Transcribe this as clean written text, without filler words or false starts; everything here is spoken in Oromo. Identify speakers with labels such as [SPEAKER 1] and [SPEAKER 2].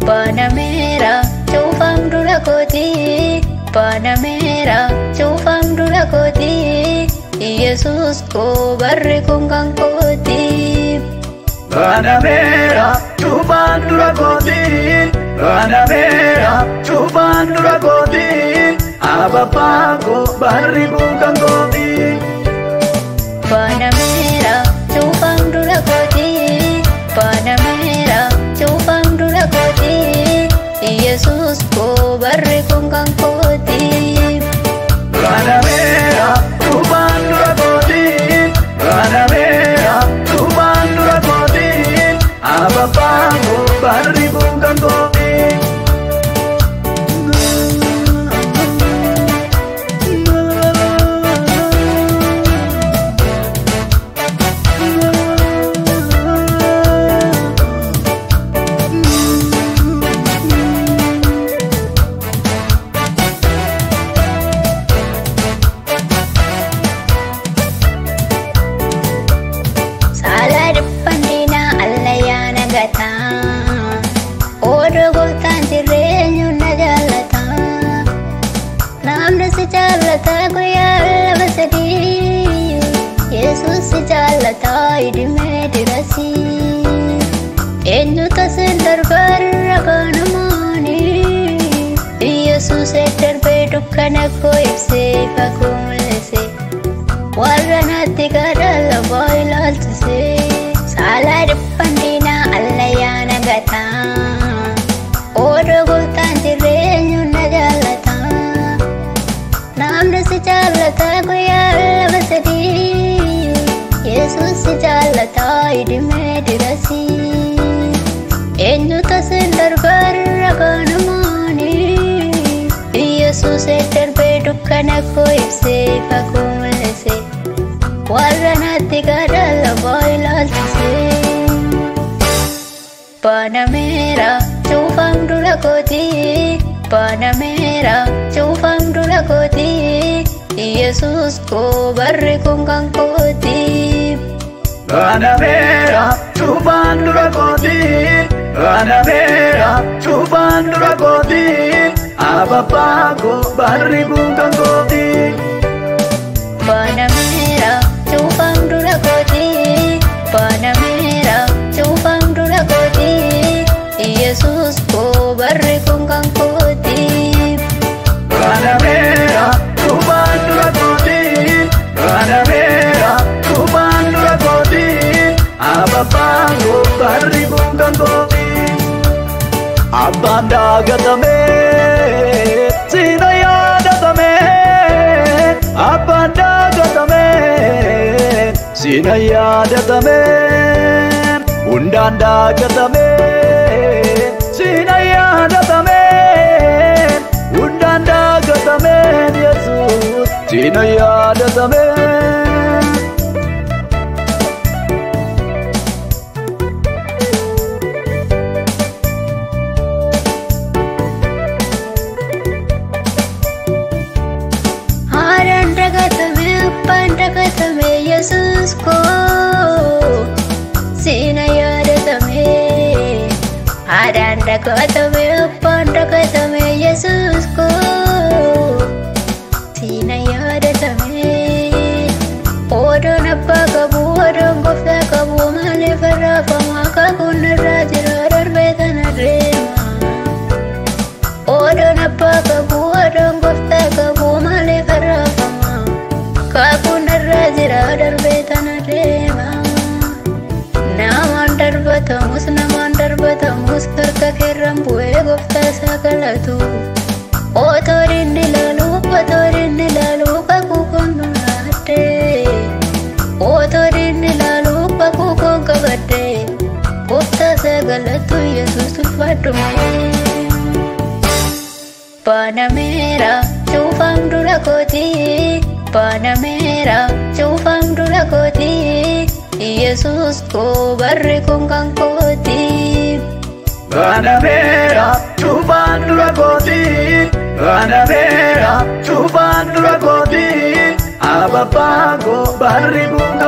[SPEAKER 1] Banameera cuufam dura kooti, banameera cuufam dura kooti, Yesuus koo barri kun kan kooti.
[SPEAKER 2] Banameera cuufaan dura kooti, banameera cuufaan dura kooti, abbaan koo barri kun kan kooti.
[SPEAKER 1] Banameera cuufam dura kooti, banameera cuufam dura kooti, Yesuus koo barri kun kan kooti.
[SPEAKER 2] Banameera cuufaan dura kooti, banameera cuufaan dura kooti, abbaan koo barri kun kan kooti.
[SPEAKER 1] Saala dhiphannina allayyaa nagataa, odoo gooftaan jireenyu na jaallata. Namni si jaallata guyyaa lama sadii, Yesuus si jaallata idimee dirasii. Eenyu tasin darbarra kaanamaani, Yesuus darbee dukkana koo ibsee ifa koo mul'ise. Warra natti gara lafaa ilaalchise. Saala dhiphannina allayyaa nagataa, odoo gooftaan jireenyu na jaallata. Namni si jaallata guyyaa lama sadii, Yesuus si jaallata idimee dirasii. Eenyu tasin darbarra kaanamaani, Yesuus darbee dukkana koo ibsee ifa koo mul'ise. Warra natti gara lafaa ilaalchise. Banameera cuufam dura kooti, banameera cuufam dura kooti, Yesuus koo barri kun kan kooti.
[SPEAKER 2] Banameera cuufaan dura kooti, banameera cuufaan dura kooti, abbaan koo barri kun kan kooti.
[SPEAKER 1] Banameera cuufam dura kooti, banameera cuufam dura kooti, Yesuus koo barri kun kan kooti.
[SPEAKER 2] Banameera cuufaan dura kooti, banameera cuufaan dura kooti, abbaan koo barri kun kan kooti. Abbaan dagatamee sina yaadatamee, abbaan dagatamee sina yaadatamee, hundaan dagatamee sina yaadatamee, hundaan dagatamee Yesuus sina yaadatamee.
[SPEAKER 1] Haadhaan dagatame abbaan dagatame Yesuus koo sina yaadatame. Haadhaan dagatame abbaan dagatame Yesuus koo sina yaadatame. Odoon abbaa qabu odoon gooftaa qabu maaliif arraafama akaakuun irraa jira darbee tana deema. Odoon abbaa qabu odoon gooftaa qabu maaliif arraafama akaakuun irraa jira darbee tana deema. Namaan darbatamus namaan darbatamus harka keerran bu'ee gooftaa isaa galatu. Otoo inni ilaalu otoo inni ilaalu kakuu kun nuraadde. Otoo inni ilaalu Kakuu koon qabadhe gooftaa sagalatu Yesuus ulfaadhume. Banameera cuufam dura kooti, banameera cuufam dura kooti, Yesuus koo barri kun kan kooti.
[SPEAKER 2] Banameera cuufaan dura kooti, banameera cuufaan dura kooti, ababbaa koo barri kun